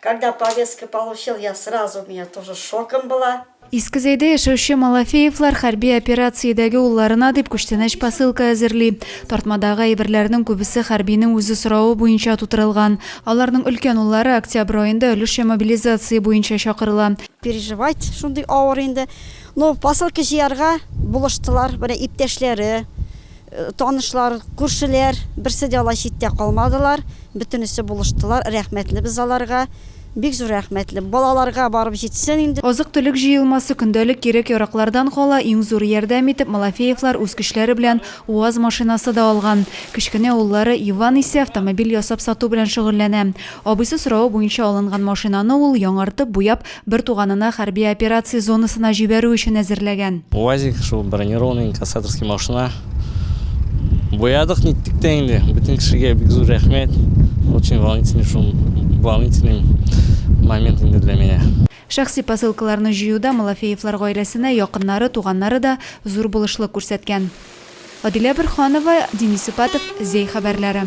Когда повестка получил, я сразу, у меня тоже шоком была. Иске Зәйдә яшәүче Малафеевлар хәрби операциядәге улларына дип күчтәнәч посылка әзерли. Тартмадагы әйберләрнең күбесе хәрбинең үзе соравы буенча тутырылган. Аларның өлкән уллары октябрь аенда өлешчә мобилизация буенча чакырыла. Переживать шундый авыр инде. Но посылка җыярга булыштылар, менә иптәшләре, танышлар, күршеләр, берсе дә алай читтә калмадылар. Бөтенесе булыштылар, рәхмәтле без аларга. Бик зур рәхмәтле. Балаларга барып җитсен инде. Азык-төлек җыелмасы көндәлек кирәк-яраклардан кала, иң зур ярдәм итеп, Малафеевлар үз көчләре белән УАЗ машинасы да алган. Кечкенә уллары Иван исә автомобиль ясап сату белән шөгыльләнә. Абыйсы соравы буенча алынган машинаны ул, яңартып, буяп, бер туганына хәрби операция зонасына җибәрү өчен әзерләгән. УАЗик, шул бронированный инкассаторский машина. Буядык, ниттек тә инде. Бөтен кешегә бик зур рәхмәт. Очень волнительный шул волнительный момент инде для меня. Шәхси посылкаларны җыюда Малафеевлар гаиләсенә якыннары, туганнары да зур булышлык күрсәткән. Адилә Борһанова, Денис Ипатов, Зәй хәбәрләре.